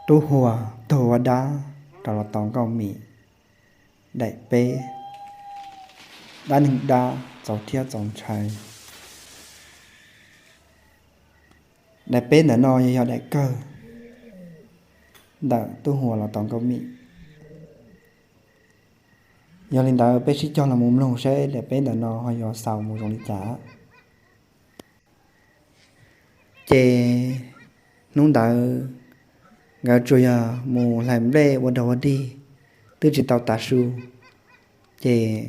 Tub Huas tuag ua dab rov los tos Nkauj Mim daim peb, dab neeg dab txaus thiab txaus ntshai. Daim peb ntawm no yog, yog daim kawg ntawm Tub Huas los tos Nkauj Mim. Yog li ntawd peb sib cog los mus mloog saib daim peb ntawm no ho yuav xaus mus zoo li cas. Ces hnub ntawd nkawd tsuas yog mus hlais nplej ua dog ua dig, twb tsis tau tav su, ces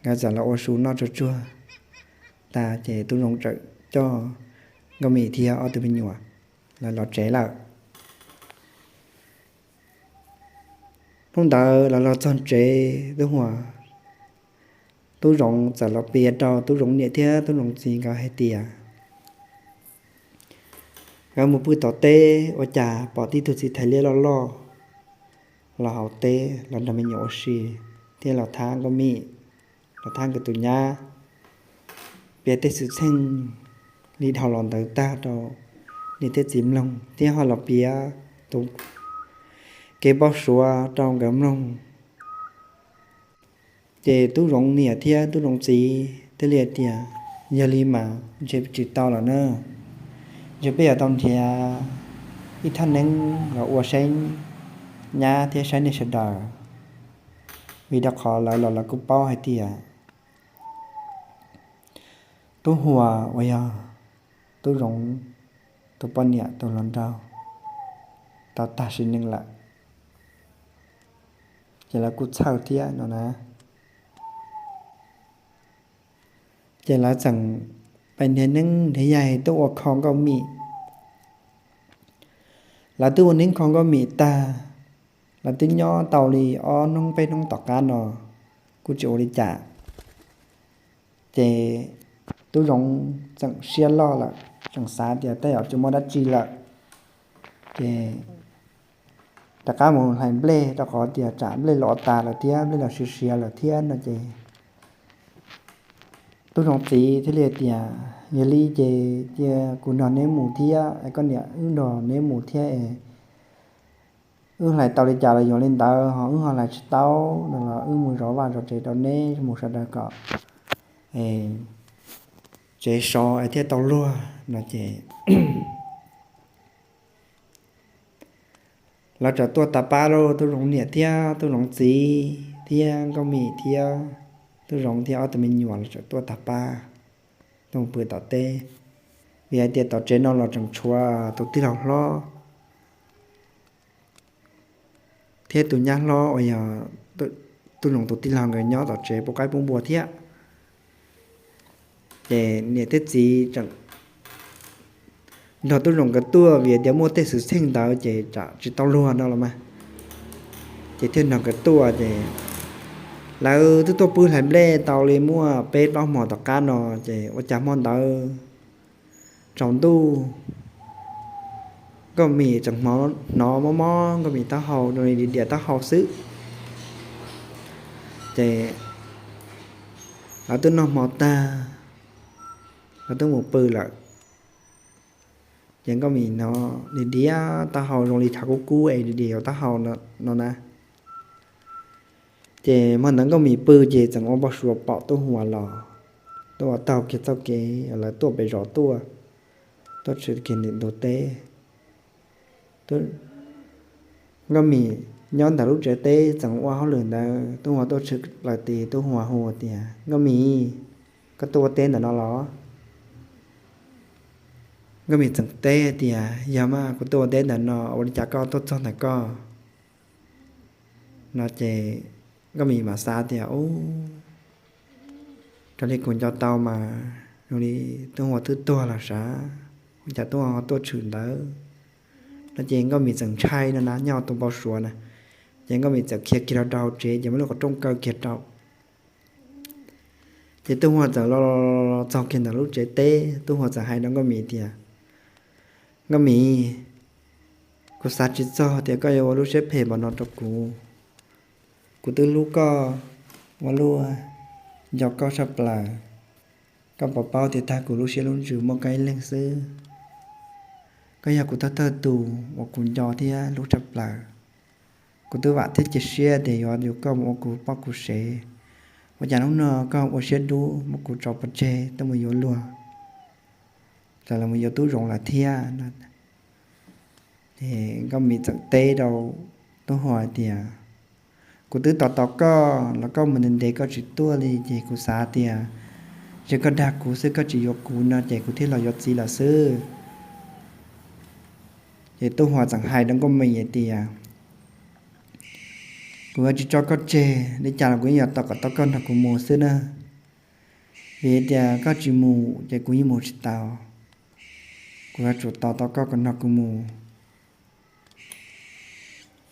nkawd txawm los ua su noj tsuag tsuag tas ces Tub Zoov txawm coj Nkauj Mim thiab ob tug me nyuam lawv los tsev lawm. Hnub ntawd lawv los txog tsev, Tub Huas, Tub Zoov txawm los piav rau Tub Zoov niam thiab Tub Zoov txiv nkawd hais tias nkawd mus pw tom teb ua cas pom tib tug txiv thais liab loj loj los hauv teb los nrog me nyuam ua si thiab los thab Nkauj Mim, los thab nkawd tus nyab. Piav tej xwm txheej li dhau los ntawd tag rau niam thiab txiv mloog thiab ho los piav tus kev npau suav rau nkawd mloog. Ces Tub Zoov niam thiab Tub Zoov txiv thiaj li tias, yog li mas ntshe tsis tau lawm na, ntshe peb yuav tau nrhiav ib thaj neeb los ua saib nyab thiab saib nej sawv daws, vim rau qhov lawv los lawv kuj paub hais tias Tub Huas uas yog Tub Zoov tus poj niam tus hluas nraug tau tag sim neej lawm, ces lawv kuj txhawj thiab no na. Ces lawv txawm pais nrhiav neeb nrhiav yaig tuaj ua kho Nkauj Mim. Lawv twb ua neeb kho Nkauj Mim tag, lawv twb nyob tau li ob hnub peb hnub tom qab no kuj tsis ua li cas. Ces Tub Zoov tseem siab loj lawm, tseem xav tias tej zaum tsis muaj dab tsi lawm, ces rov qab mus hlais nplej rau qhov tias tsam nplej los tas lawm thiab nplej los siav siav lawm thiab no ces Tub Zoov txiv thiaj li tias, yog li ces cia kuv nrog neb mus thiab es koj niam wb nrog neb mus thiab es wb hlais tau li cas los yuav li ntawd, ho wb ho hlais tsis tau no los wb mus zov vaj zov tsev rau neb mus sawv daws kom tsev so es thiaj tau luag no ces lawv txawm tuaj tag pab lauj, Tub Zoov niam thiab Tub Zoov txiv thiab Nkauj Mim thiab Tub Zoov thiab ob tug me nyuam los txawm tuaj tag pab tuaj mus pw tom teb, vim hais tias tom tsev no los tseem tshuav tus tij laug hlob thiab tus nyab hlob uas yog Tub Zoov tus tij laug nkawd nyob tom tsev pub qaib pub npua thiab. Ces niam thiab txiv tseem nrog Tub Zoov nkawd tuaj vim tias muaj tej xwm txheej ntawd ces tsam tsis tau luag no los mas, ces thiaj nrog nkawd tuaj ces lawv twb tuaj pw hlais nplej tau li muaj peb plaub hmo tom qab no, ces ua cas hmo ntawd tsaus ntuj Nkauj Mim tseem hnov mob mob Nkauj Mim taub hau zoo li diam taub hau xwb. Ces lawv twb noj hmo tag, lawv twb mus pw lawm, ces Nkauj Mim hnov diam diam taub hau zoo li tshav kub kub es diam diam taub hau no na. Ces hmo ntawd Nkauj Mim pw ces txawm ua npau suav pom Tub Huas los, Tub Huas taug kiag txoj kev lawv tuaj pem zos tuaj, tuaj tshwm kiag ntug teb. Nkauj Mim nyob ntawm lub tsev teb txawm ua hauj lwm ntawd, Tub Huas tuaj tshwm plaws tid, Tub Huas hu tias, Nkauj Mim, koj tuaj ua teb ntawm no los? Nkauj Mim txawm teb tias, yog mas kuv tuaj ua teb ntawm no, ua li cas koj tuaj txog ntawm koj no? Ces Nkauj Mim mam xav tias, u, raws li kuv nco tau mas zoo li Tub Huas twb tuag lawm sav, ua cas Tub Huas ho tuaj tshwm ntawd no? Ces Nkauj Mim txawm ntshai no na, nyob tus npau suav na, ces Nkauj Mim txawm khiav kiag rau rau hauv tsev ces muab lub qhov rooj kaw kiag rau. Ces Tub Huas txawm los txog kiag ntawm lub tsev teb, Tub Huas txawm hais rau Nkauj Mim tias, Nkauj Mim, kuv xav tsis txog tias koj yuav ua lub siab phem npaum no rau kuv. Kuv twb hlub koj ua luaj, nco koj tshaj plaws. Koj puas paub tias tag kuv lub siab lub ntsws muaj koj ib leeg xwb. Koj yog kuv thawj thawj tus uas kuv nco thiab hlub tshaj plaws. Kuv twb vam thiab cia siab tias yuav yuav koj mus ua kuv poj kuv sev. Ua cas hnub no koj ua siab dub muab kuv tso pov tseg tuaj mus yuav luag, los mus yuav tub zoov lawm thiab no? Ces Nkauj Mim txawm teb rau Tub Huas hais tias, kuv twb tos tos koj los koj mus ntev ntev koj tsis tuaj li ces kuv xav tias yog koj dag kuv xwb koj tsis yuav kuv no ces kuv thiaj los yuav txiv lawm xwb. Ces Tub Huas txawm hais rau Nkauj Mim hais tias, kuv yuav tsis tso koj tseg, li cas los kuv yeej yuav tos kom tau koj nrog kuv mus xwb na. Vim tias koj tsis mus ces kuv yeej mus tsis tau. Kuv yuav tsum tos tau koj kom nrog kuv mus.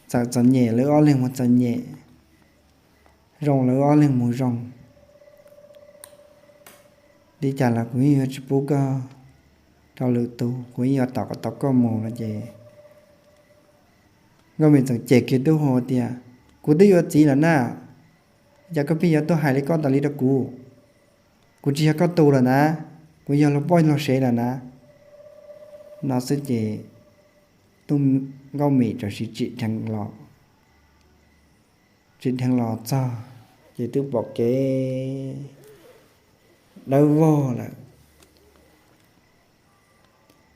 Txawm txom nyem lawv ob leeg mus txom nyem, zoo lawv ob leeg mus zoo, li cas los kuv yeej yuav tsis pub koj rau lwm tus, kuv yeej yuav tos kom tau koj mus no ces Nkauj Mim txawm cem kiag Tub Huas tias, kuv twb yuav txiv lawm na, cas koj pheej yuav tuaj hais li koj tas li rau kuv? Kuv tsis yog koj tus lawm na, kuv yog luag poj luag sev lawm na. No xwb ces Tub, Nkauj Mim txawm tsim dheev los, tsim dheev los txog ces twb pom kev dawb vog lawm.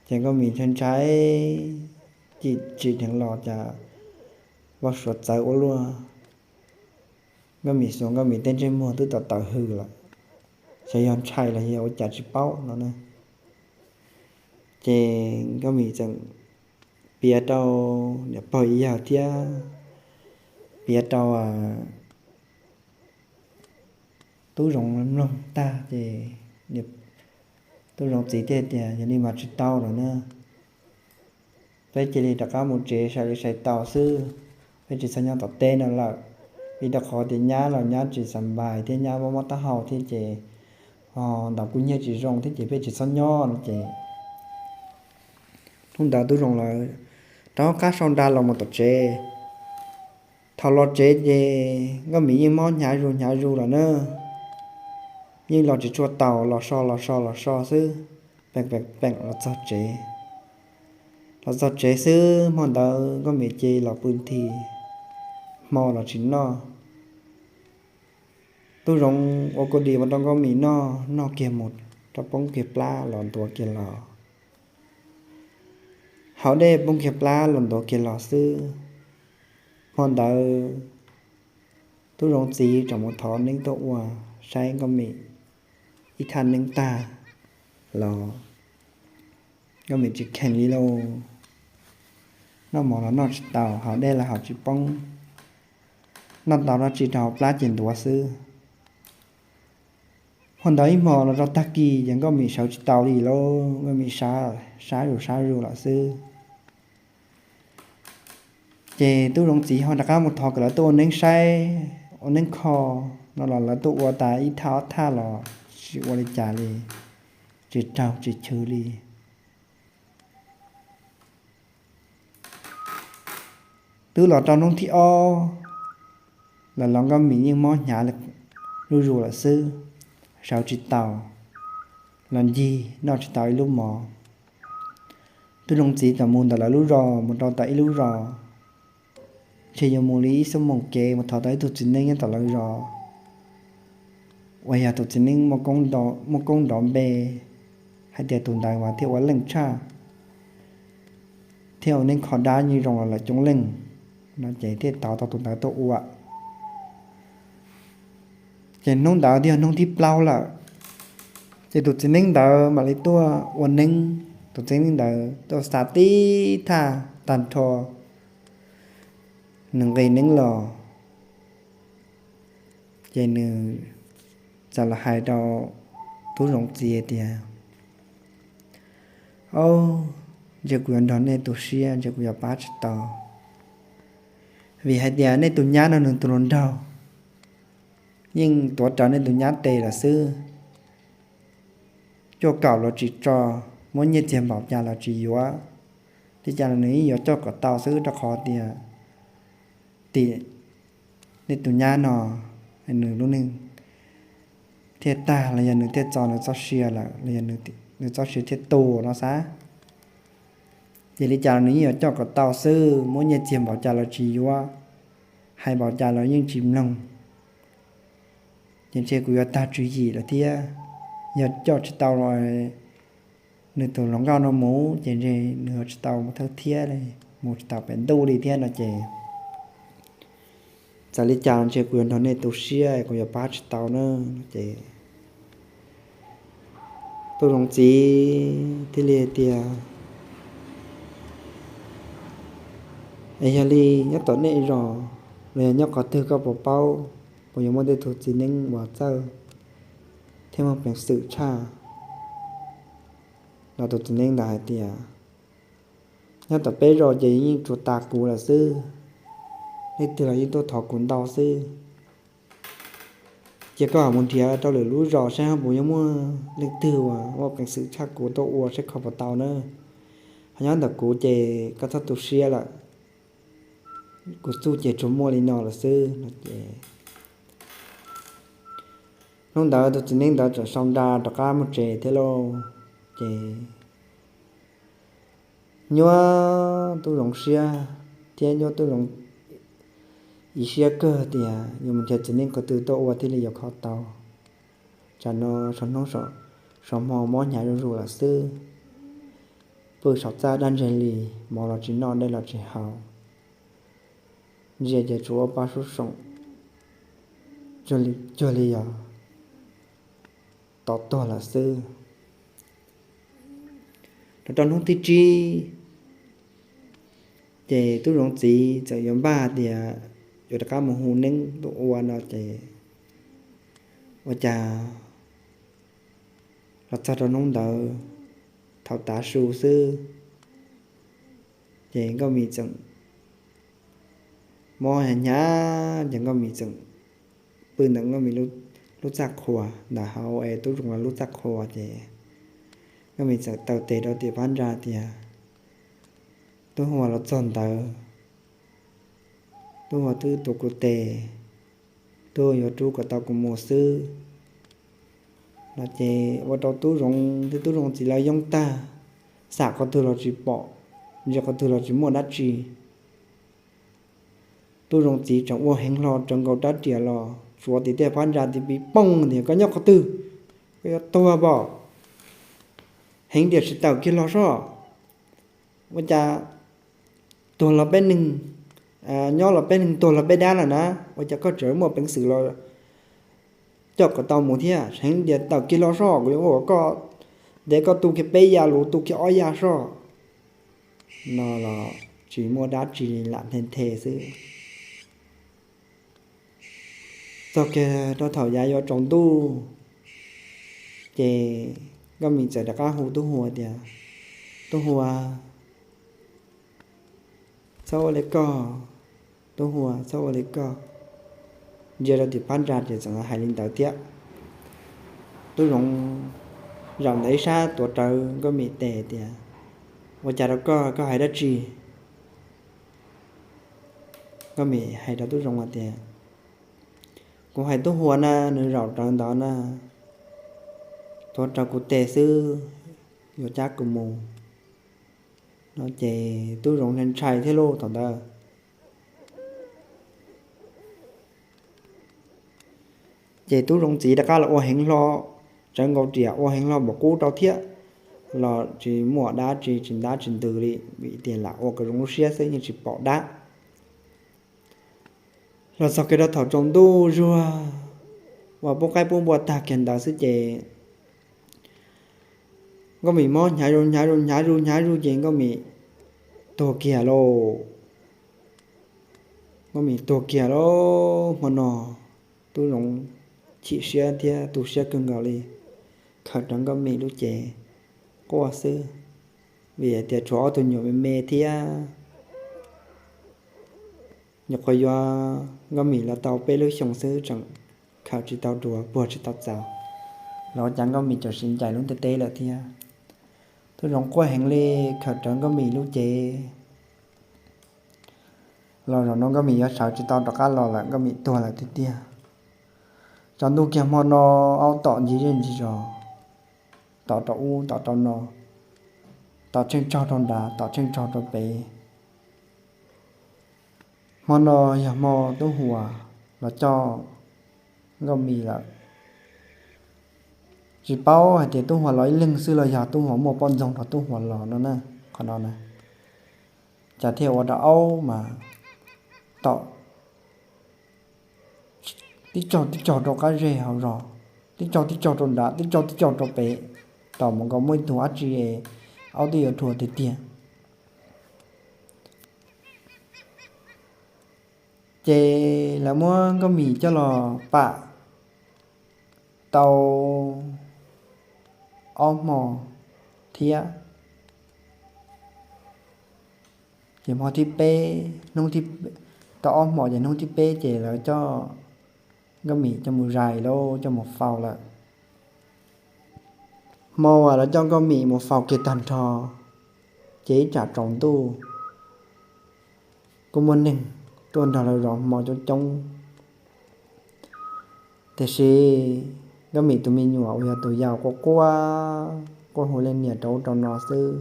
Ces Nkauj Mim ntshai ntshai, tsim dheev los cas vau suav txawv ua luaj. Nkauj Mim xuas Nkauj Mim tej ntsej muag twb tawm tawm hws lawm, xyov yog ntshai los yog ua cas tsis paub no na. Ces Nkauj Mim txawm piav rau niam pog ib yawg thiab piav rau Tub Zoov mloog tag ces Tub Zoov txiv thiaj tias, yog li mas tsis tau lawm na, peb cia li rov qab mus tsev sai li sai tau xwb, peb tsis txhob nyob tom teb no lawm, vim rau qhov tias nyab los nyab tsis xav npais thiab nyab mob mob taub hau thiab ces ho ntaus kuj nyiaj tsis zoo thiab ces peb tsis txhob nyob no ces hnub ntawd Tub Zoov lawv rov qab sau nra los mus tom tsev. Thaum los tsev ces Nkauj Mim yeej mob hnyav zus hnyav zus lawm na, yeej los tsis tshua taus, los so los so los so xwb, peem peem peem los txog tsev. Los txog tsev xwb hmo ntawd Nkauj Mim cia li los pw nthi, hmo los tsis noj. Tub Zoov ua kua dis mus rau Nkauj Mim noj, noj kiag mus rau poob kiag plab los ntuav kiag los. Haus dej poob kiag plab los ntuav kiag los xwb, hmo ntawd Tub Zoov txiv tseem mus thov neeb tuaj ua, saib Nkauj Mim ib thaj neeb tag los Nkauj Mim tsis kheev li lauj. Noj mov los noj tsis tau, haus dej los haus tsis poob, noj tau dab tsi rau hauv plab ces ntuav xwb. Hmo ntawd ib hmo los rau tag kis ces Nkauj Mim sawv tsis tau li lauj, Nkauj Mim sab, sab zus sab zus lawm xwb. Ces Tub Zoov txiv ho rov qab mus thov kom lawv tuaj ua neeb saib, ua neeb kho no los lawv tuaj ua tas ib thaj ob thaj los tsis ua li cas li, tsis raug tsis chwv li. Twb los rau hnub thib ob los los Nkauj Mim yeej mob hnyav zuj zus lawm xwb, sawv tsis tau, los ncig noj tsis tau ib lub mov. Tub Zoov txiv txawm mus ntawm lawv lub zos mus rau tom ib lub zos, ntshe yuav mus li ib xuab moos kev mus thov tau ib tug txiv neeb nyob tom lawv zos uas yog tus txiv neeb muaj koob nrov npe hais tias tus ntawd mas thiaj ua leej tshaj, thiaj ua neeb kho dab yeej zoo los lawm coob leej no ces thiaj thov tau tus ntawd tuaj ua. Ces hnub ntawd thiaj yog hnub thib plaub lawm, ces tus txiv neeb ntawd mam li tuaj ua neeb. Tus txiv neeb ntawd tuaj xa tib thaj tag nrho nws nqis neeb los, ces nws txawm los hais rau Tub Zoov txiv tias, Au, ntshe kuv yuav nrog nej tu siab, ntshe kuv yuav pab tsis tau, vim hais tias nej tus nyab no nws tus hluas nraug yeej tuav rawv nej tus nyab tes lawm xwb. Cuaj kaum los tsis tso, muab nyiaj txiag npaum cas los tsis yuav, li cas los nws yeej yuav coj kom tau xwb, rau qhov tias tim nej tus nyab no nws lub neej thiaj tag los yog nws thiaj txo nws txoj sia lawm los yog nws txoj sia thiaj tu no xav. Ces li cas los nws yeej yuav coj kom tau xwb, muab nyiaj txiag npaum cas los tsis yuav, hais npaum cas los yeej tsis mloog. Ces ntshe kuv yuav tag tswv yim lawm thiab. Yog coj tsis tau nws tus hluas nkauj no mus ces ntshe nws yuav tsis tau mus thawj thiab li, mus tsis tau pem ntuj li thiab no ces txawm li cas los ntshe kuv yuav nrog nej tu siab, kuv yuav pab tsis tau na. Ces Tub Zoov txiv thiaj li tias, Es yog li nyob tom nej zos los yog nyob qhov twg koj puas paub, puas yuav muaj tej tug txiv neeb uas txawj thiab muaj peev xwm tshaj? Los tus txiv neeb ntawd hais tias, Nyob tom peb zos ces yeej tsuas tas kuv lawm xwb, leej twg los yeej tuaj thov kuv ntau xwb. Cia koj ho mus nrhiav rau lwm lub zos saib ho puas yuav muaj leej twg uas muaj peev xwm tshaj kuv tuaj ua saib kho puas tau na. Ho nyob ntawm kuv ces koj txhob tu siab lawm, kuv txuj ces tsuas muaj li no lawm xwb no ces hnub ntawd tus txiv neeb ntawd txawm sau nra rov qab mus tsev thiab lauj. Ces nyuab Tub Zoov siab thiab nyuab Tub Zoov ib siab kawg tias yuav mus nrhiav txiv neeb qhov twg tuaj ua thiaj li yuav kho tau. Tsam no saum hnub saum hmo mob hnyav zuj zus lawm xwb, pw saum txaj daj ntseg li, mov los tsis noj dej los tsis haus, ntsia ces tsuas ua paj sub soom cuag li yog tos tuag lawm xwb. Rau rau hnub thib tsib, ces Tub Zoov txiv txawm yuav npaj tias yuav rov qab mus hu neeb tuaj ua no ces ua cas los txog rau hnub ntawd thaum tav su xwb ces Nkauj Mim txawm mob hnyav ces Nkauj Mim txawm pw ntawm Nkauj Mim lub txaj qhua ntawm hauv es Tub Zoov lub txaj qhua ces Nkauj Mim txawm taw tes rau tiam phab ntsa tias, Tub Huas los txog ntawd, Tub Huas twb tuav kuv tes, Tub Huas yuav rub kom tau kuv mus xwb no ces ua rau Tub Zoov thiab Tub Zoov txiv lawv yoob tag, xam qhov twg los tsis pom, ntsia qhov twg los tsis muaj dab tsi. Tub Zoov txiv tseem ua heev hlo rawv nkaus rab riam los tsuav tim tej phab ntsa tim pis pooj tias, Koj nyob qhov twg? Koj yuav tuag pom? Heev tiam sis tawm kiag los soj. Ua cas tuag los peb neeg nyob los peb neeg, tuag los peb dab lawm na, ua cas koj tseem muaj peev xwm los coj kom tau mus thiab? Heev tias tawm kiag los soj, kuv yuav ua kom koj ntev, koj tu kiag peb yas los tu kiag ob yas soj. No los tsis muaj dab tsi li, lam nthe nthe xwb. Txog kiag rau thaum yav yuav tsaus ntuj, ces Nkauj Mim txawm rov qab hu Tub Huas tias, Tub Huas, txhob ua li koj, Tub Huas txhob ua li koj. Ntsia rau tim phab ntsa ces txawm hais li ntawd thiab. Tub Zoov zaum ntawm ib sab tuav rawv Nkauj Mim tes tias, Ua cas rau koj, koj hais dab tsi? Nkauj Mim hais rau Tub Zoov hais tias, Kuv hais Tub Huas na, nws zaum rawv ntawd na, tuav rawv kuv tes xwb, yuav cab kuv mus no ces Tub Zoov ntshai ntshai thiab lauj thaum ntawd. Ces Tub Zoov txiv rov qab los ua heev hlo, tsawv nkaus riam ua heev hlo npaum qub rau thiab, los tsis muaj dab tsi, tsis ntab tsis ntws li, vim tias lam ua kom zoo lub siab xwb yeej tsis pom dab. Los txog kiag rau thaum tsaus ntuj zuag uas pub qaib pub npua tag kiag ntawd xwb ces Nkauj Mim mob hnyav zuj hnyav zuj hnyav zuj hnyav zuj ces Nkauj Mim tuag kiag lauj. Nkauj Mim tuag kiag lauj. Hmo no Tub Zoov chim siab thiab tu siab kawg nkaus li, khaws rawv Nkauj Mim lub cev quaj xwb, vim hais tias tshuav ob tug nyuam me me thiab. Nyuam qhuav yuav Nkauj Mim los tau peb lub xyoos xwb tseem khaws tsis tau dua, puag tsis tau txaus, los ua cas Nkauj Mim txawm sib ncaim lub ntiaj teb lawm thiab. Tub Zoov quaj heev li, khaws rawv Nkauj Mim lub cev. Los zaum no Nkauj Mim yuav sawv tsis tau rov qab los lawm, Nkauj Mim tuag lawm tiag tiag. Tsaus ntuj kiag hmo no, aub tom ncig zej ncig zos, tom rau ub tom rau no, tom tsheej tsaug rau nrad, tom tsheej tsaug rau pem. Hmo no yog hmo Tub Huas los coj Nkauj Mim lawm. Tsis paub hais tias Tub Huas los ib leeg xwb los yog Tub Huas muaj poj ntxoog nrog Tub Huas los no na. Qhov no na, cas thiaj ua rau aub mas tom tib tsaug tib tsaug rau qab zej hauv zos, tib tsaug tib tsaug rau nrad, tib tsaug tib tsaug rau pem, tom mus nkaus muaj ib tug dab tsi es aub twb yuav dhuav tiag tiag. Ces lawv muab Nkauj Mim coj los pam tau ob hmo thiab. Ces hmo thib peb, hnub thib, tau ob hmo ces hnub thib peb ces lawv coj Nkauj Mim coj mus zais lawm, coj mus faus lawm. Hmo uas lawv coj Nkauj Mim mus faus kiag tag nrho, ces ib tsam tsaus ntuj kuj muaj neeg tuaj nrog lawv zov hmo coob coob. Tiam sis Nkauj Mim tus me nyuam uas yog tus yau quaj quaj, quaj hu leej niam rau ub rau no xwb.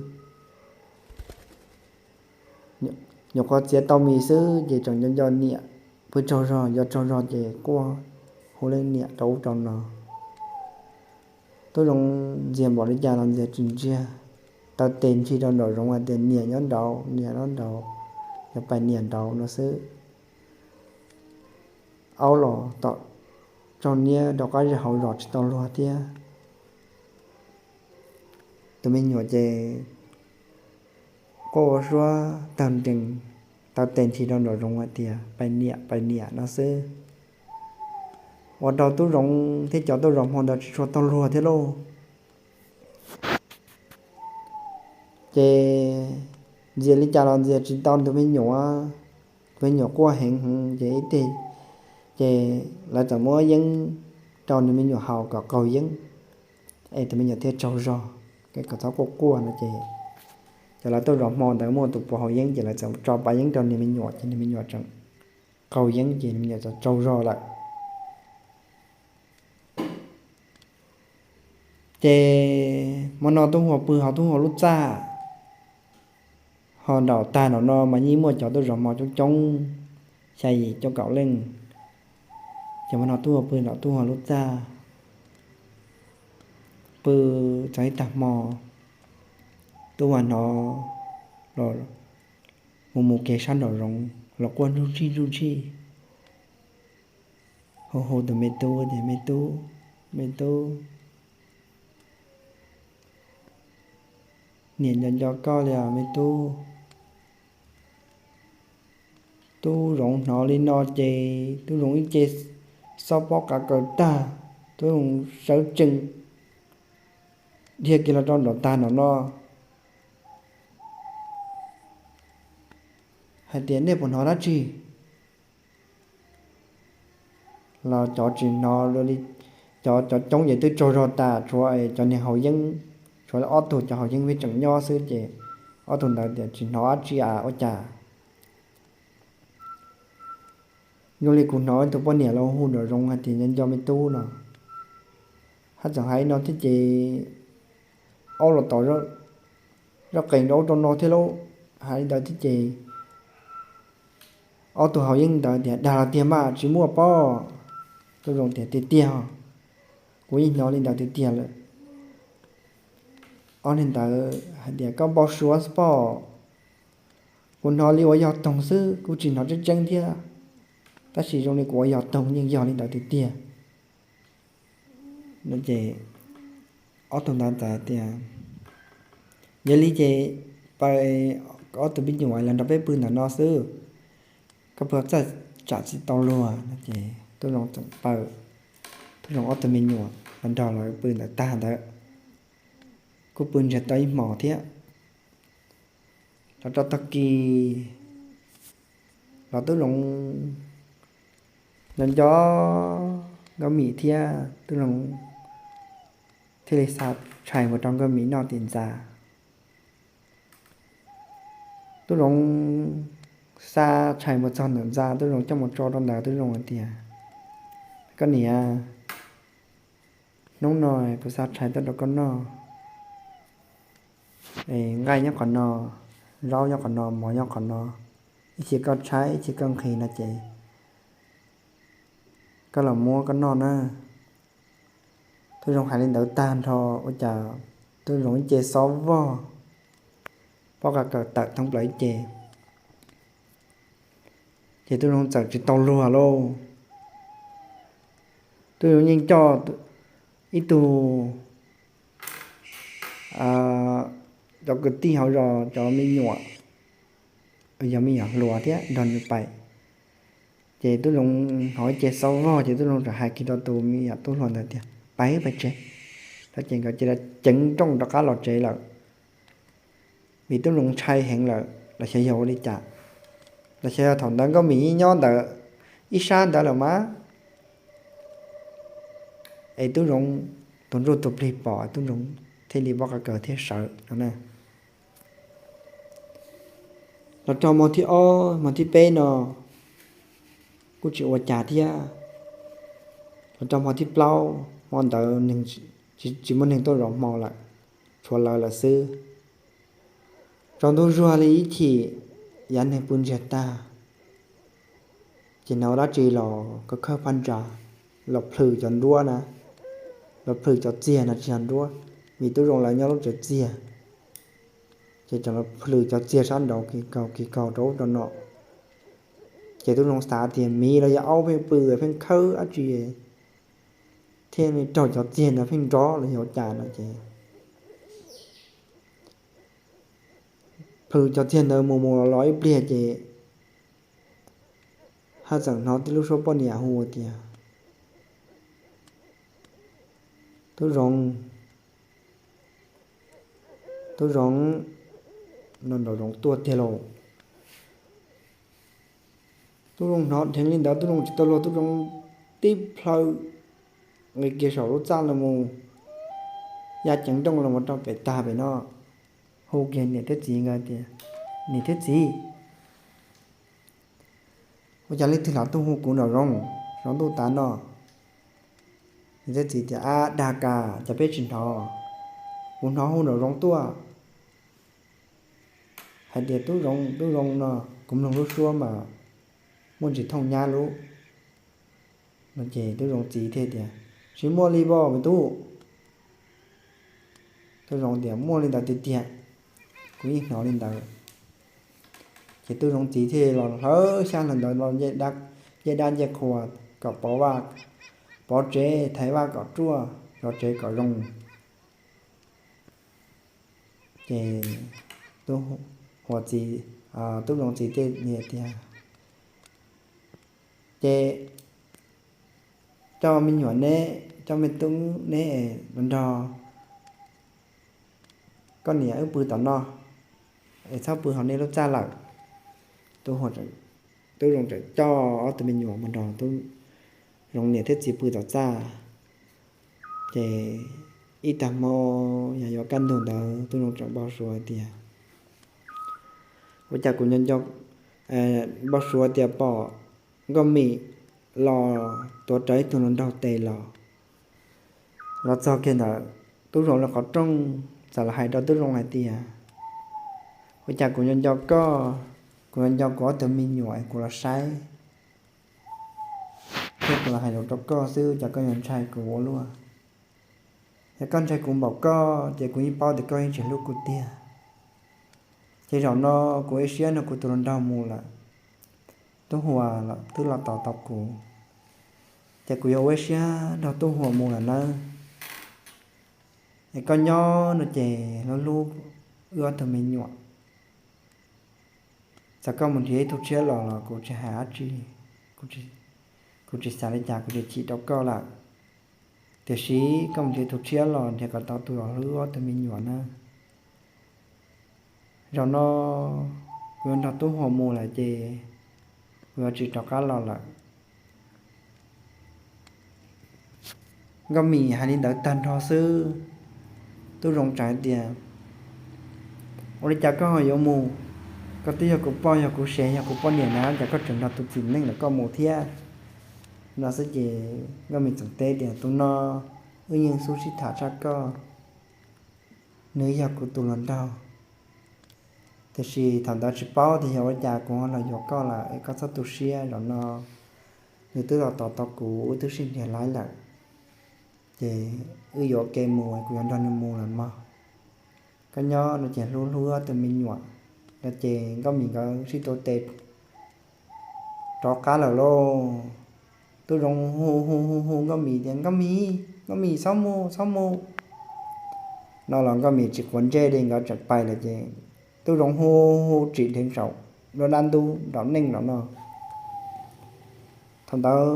Nyuam qhuav txiav tau mis xwb ces tseem nco nco niam, pw tsaug zog nco tsaug zog ces quaj hu leej niam rau ub rau no. Tub Zoov ntxias npaum li cas los ntxias tsis ntsiag, taw tes ntshis rau nraum zoov hais tias, Niam nyob nraud, niam nyob nraud, yog pais niam nraud no xwb. Aub los tom tsaug niab rau qab zej hauv zos tsis tau luag thiab. Tus me nyuam ces quaj ua suab tawg nrees, taw tes ntshis rau nraum zoov hais tias, Pais niam, pais niam no xwb. Ua rau Tub Zoov thiab cov tuaj zov hmo ntawd tsis tshua tau luag thiab lauj. Ces ntxias li cas los ntxias tsis tau tus me nyuam, tus me nyuam quaj heev heev ces ib teg, ces lawv txawm muab yeeb rau nws me nyuam haus kom qaug yeeb, es tus me nyuam thiaj tsaug zog, kom txhob quaj quaj no ces, ces lawv tuaj zov hmo ntawd muaj tus puas haus yeeb ces lawv txawm tso pa yeeb rau nws me nyuam ces nws me nyuam tseem qaug yeeb ces nws me nyuam txawm tsaug zog lawm. Ces hmo no Tub Huas pw hauv Tub Huas lub txaj, ho nraum tag nraum no mas yeej muaj cov tuaj zov hmo coob coob, xya yim cuaj kaum leej. Ces hmo no Tub Huas pw nraum Tub Huas lub txaj, pw txog ib tag hmo, Tub Huas hnov los mus mus kev sab nraum zoov los quaj nruj nrij nruj nrij, hu hu tus me tub tias, Me tub, me tub, niam nco nco koj li os me tub. Tub Zoov hnov li no ces Tub Zoov ib ce xob pob qav kaws tag, Tub Zoov sawv tsees dhia kiag los rau nraum tag nraum no hais tias, Nej puas hnov dab tsi? Los cov tsis hnov li, cov, cov coob ces twb tsaug zog tas, tshuav cov niag haus yeeb, tshuav ob tug cov haus yeeb pheej tseem nyob xwb ces ob tug ntawd tias, Tsis hnov dab tsi a, ua cas zoo li kuv hnov ib tug poj niam los hu nraum zoov hais tias nco nco me tub no. Haj tseem hais li no thiab ces aub los tom zaj qees rau ub rau no thiab lauj. Hais li ntawd thiab ces ob tug haus yeeb ntawd tias, Dag los tiag mas tsis muaj pob? Tub Zoov tias, Tiag tiag, kuv yeej hnov li ntawd tiag tiag lawm. Ob niag ntawd hais tias, Koj npau suav xwb pob, kuv hnov li ua yog toog xwb, kuv tsis hnov tseeb tseeb thiab, tab sis zoo li kuv ua yog toog yeej yog li ntawd tiag tiag. No ces ob tug ntawd txawm tias, Yog li ces pab ob tug me nyuam los nrog peb pw ntawm no xwb, koj pw txaj tsam tsis tau luag. No ces Tub Zoov txawm pab Tub Zoov ob tug me nyuam los nrog lawv pw ntawm tag ntawd, kuj pw ntsiag to ib hmos thiab. Los rau tag kis los Tub Zoov nco nco Nkauj Mim thiab Tub Zoov thiaj li xa tshais mus rau Nkauj Mim noj tim ntxa. Tub Zoov xa tshais mus txog ntawm ntxa, Tub Zoov coj mus tso rau ntawd, Tub Zoov hais tias, Koj niam, hnub no kuv xa tshais tuaj rau koj noj. Nqaij nyob qhov no, zaub nyob qhov no, mov nyob qhov no, ib chim koj tshaib ib chim koj nqhis no ces koj los muab koj noj na. Tub Zoov hais li ntawd tag nrho, ua cas Tub Zoov ib ce xob vog, pob qa kawm tawm thoob plaws ib ce, ces Tub Zoov txawm tsis tau luag lauj. Tub Zoov yeej coj ib tug, cov kwv tij hauv zos cov me nyuam, yog me nyuam hluas thiab nrog nws pais. Ces Tub Zoov hnov ib ce xob vog ces Tub Zoov txawm hais kiag rau tus me nyuam tub hluas ntawd tias, Pais, pais tsev. Tag ces nkawd cia li ceev nrooj rov qab los tsev lawm. Vim Tub Zoov ntshai heev lawm, los xyov yog ua li cas, los xyov yog thaum ntawd Nkauj Mim nyob ntawd ib sab ntawd lawm mas, es Tub Zoov tus ntsuj tus plig pom Tub Zoov thiaj li pob qa kawm thiab sawv no na. Los rau hmo thib ob hmo thib peb no kuj tsis ua cas thiab. Los rau hmo thib plaub hmo ntawd tsis muaj neeg tuaj zov hmo lawm, tshuav lawv lawm xwb. Tsaus ntuj zuag li ib chim, yav neeg pw ntsiag tag, ces hnov dab tsi los khawb khawb phab ntsa, los plhws cov nruab na, los plhws cov txiag no tsis yog nruab, vim Tub Zoov lawv nyob lub tsev txiag, ces tseem los plhws cov txiag sab nraud kis kaug kis kaug rau ub rau no. Ces Tub Zoov xav tias miv los yog aub pheej pw pheej khawb dab tsi thiaj li raug cov txiag ntawd pheej nrov los yog ua cas no ces plhws cov txiag ntawd mus mus los los ib pliag ces haj txawm hnov tib lub suab poj niam hu tias, Tub Zoov, Tub Zoov, no nraum zoov tuaj tiag lauj. Tub Zoov hnov dheev li ntawd Tub Zoov tsis tau luag, Tub Zoov tib plhaw nqis kiag saum lub txaj los mus, ya ceev nrooj los mus rau pem tag pem no, hu kiag niam thiab txiv nkawd tias, Niam thiab txiv, ua cas leej twg los tuaj hu kuv nraum zoov, zoov ntuj tav no? Niam thiab txiv tias, Ab, dag kas, cas peb tsis hnov? Kuv hnov hu nraum zoov tuaj hais tias, Tub Zoov, Tub Zoov no. Kuv mloog lub suab mas muaj ntsis thooj nyab lub. No ces Tub Zoov txiv thiaj tias, Tsis muaj li pom me tub. Tub Zoov tias, Muaj li ntawd tiag tiag, kuv yeej hnov li ntawd. Ces Tub Zoov txiv thiaj los hlawv xyab hlawv ntawv, ncej dab ncej qhua kom pov vaj, pov tsev, thaiv vaj kom ruaj, zov tsev kom zoo. Ces Tub Zoov txiv thiaj tias, Ces coj me nyuam neb, coj me tub neb los nrog koj niam wb pw tom no, es txhob pw hauv nej lub txaj lawm. Tub Zoov txawm coj ob tug me nyuam mus nrog Tub Zoov niam thiab txiv pw tom txaj. Ces ib tag hmo, yog yuav kaj ntug ntawd Tub Zoov txawm npau suav tias, Ua cas kuv nco nco, npau suav tias pom Nkauj Mim los tuav rawv ib tug hluas nraug tes los. Los txog kiag ntawd, Tub Zoov lawv qhov rooj txawm los hais rau Tub Zoov hais tias, Ua cas kuv nco nco koj, kuv nco nco kuv ob tug me nyuam es kuv los saib, thiab kuv los hais lus rau koj xwb, cas koj yuav ntshai kuv ua luaj? Yog koj ntshai kuv npaum koj ces kuv yeej paub tias koj yeej tsis hlub kuv tiag. Ces zaum no kuv ua siab nrog kuv tus hluas nraug mus lawm, Tub Huas twb los tos tau kuv, ces kuv yuav ua siab nrog Tub Huas mus lawm nawb. Es koj nyob no ces hlub hlub wb ob tug me nyuam. Txawm koj mus nrhiav ib tug tshiab los los kuv tsis hais dab tsi, kuv tsis xav li cas, kuv tsis chim rau koj lawm. Tiam sis koj mus nrhiav tus tshiab los nrhiav kom tau tus los hlub wb ob tug me nyuam nawb. Zaum no kuv yuav nrog Tub Huas mus lawm ces kuv yuav tsis rov qab los lawm. Nkauj Mim hais li ntawd tag nrho xwb, Tub Zoov txawm hais tias, Ua li cas koj ho yuav mus? Koj twb yog kuv poj, yog kuv sev, yog kuv poj niam na, cas koj tseem nrog tus txiv neej ntawm koj mus thiab? No xwb ces Nkauj Mim txawm teb tias, Tus no wb yeej xub sib tham tshaj koj, nws yog kuv tus hluas nraug, Tiam sis thaum ntawd tsis paub tias yog ua cas kuv ho los yuav koj lawm es koj txhob tu siab, zaum no nws twb los tos tau kuv, wb twb sib nrhiav laib lawm, ces wb yuav ua ke mus, kuv yuav nrog nws mus lawm mog. Koj nyob no ces hlub hlub tus me nyuam. No ces Nkauj Mim nkawd sib tuav tes rov qab lawm lauj. Tub Zoov hu hu hu hu Nkauj Mim tias, Nkauj Mim, Nkauj Mim, txhob mus, txhob mus. No los Nkauj Mim tsis quav ntsej li, nkawd tseem pais lawm ces Tub Zoov hu hu tsim dheev saum lub dab ntub nraum neej no no. Thaum ntawd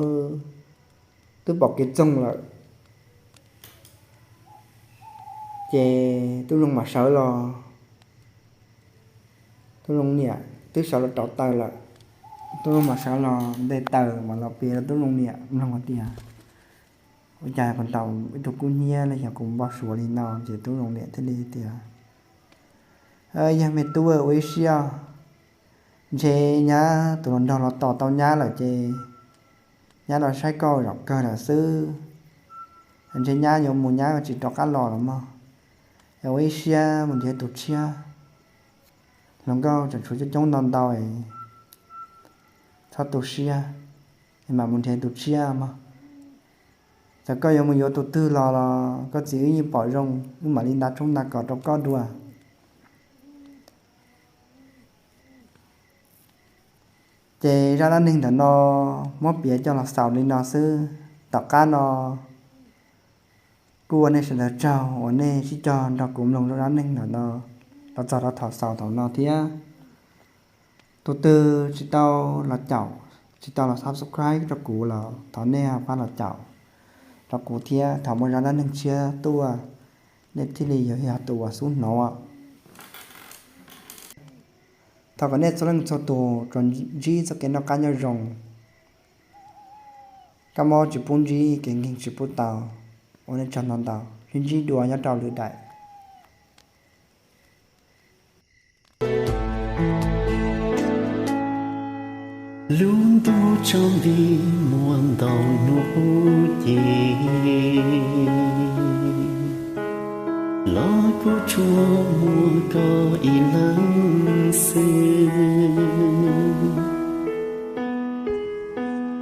twb pom kev txoog lawm, ces Tub Zoov mam sawv los. Tub Zoov niam twb sawv los rauv taws lawm. Tub Zoov mam sawv los nte taws mam los piav rau Tub Zoov niam mloog hais tias, ua cas kuv ntaus ib tug kub hnyiab los yog kuv npau suav li no? Ces Tub Zoov niam thiaj li tias, yog me tub, ua ib siab, ntshe nyab tus hluas nraug los tos tau nyab lawm ces nyab los saib koj zaum kawg lawm xwb. Ntshe nyab yuav mus nyab tsis rov qab los los mog. Ua ib siab mus nrhiav tus tshiab. Hluas nkauj tseem tshuav coob coob ntau ntau, txhob tu siab, mam mus nrhiav tus tshiab mog. Txawm koj yuav mus yuav tus twg los los koj txiv wb yeej pom zoo, wb mam li nta tshoob nta kos rau koj dua. Ces zaj dab neeg ntawm no muab piav coj los xaus li no xwb. Tom qab no kuj ua nej sawv daws tsaug uas nej sib cog nrog kuv mloog zaj dab neeg ntawm no los txog rau thaum xaus thaum no thiab. Tus twg tsis tau los caum, tsis tau los subscribe rau kuv los thov nej pab los caum rau kuv thiab, thaum muaj zaj dab neeg tshiab tuaj nej thiaj li yog tus uas xub hnov. Thov kom nej txhua leej txhua tus tsuas ntsib txoj kev noj qab nyob zoo, kab mob tsis pub ntsib, kev nkeeg tsis pub tau. Ua nej tsaug ntau ntau, sib ntsib dua nyob rau lwm daim. Lub ntuj tsaus nti muaj ntau hnub ces los kuj tsuas muaj koj ib leeg xwb.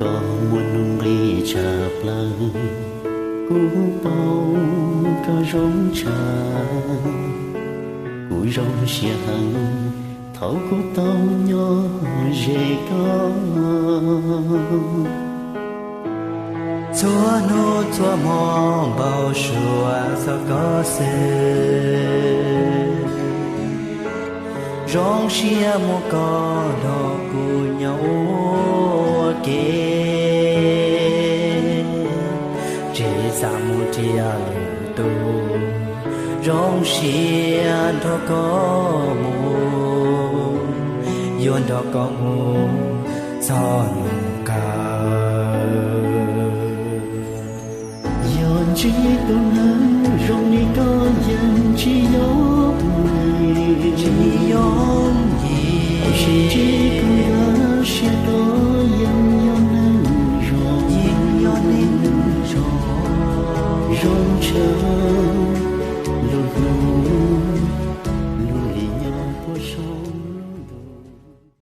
Koj muaj nuj nqis tshaj plaws, kuv paub koj zoo tshaj. Kuv zoo siab heev thaum kuv tau nyob ze koj. Txhua hnub txhua hmo npau suav txog koj xwb. Zoo siab muaj koj nrog kuv nyob ua ke, tsis xav mus nrhiav lwm tus. Zoo siab nrog koj mus, yuav nrog koj mus txog nus kawg. Yog ntsib tus neeg zoo li koj yeej tsis yog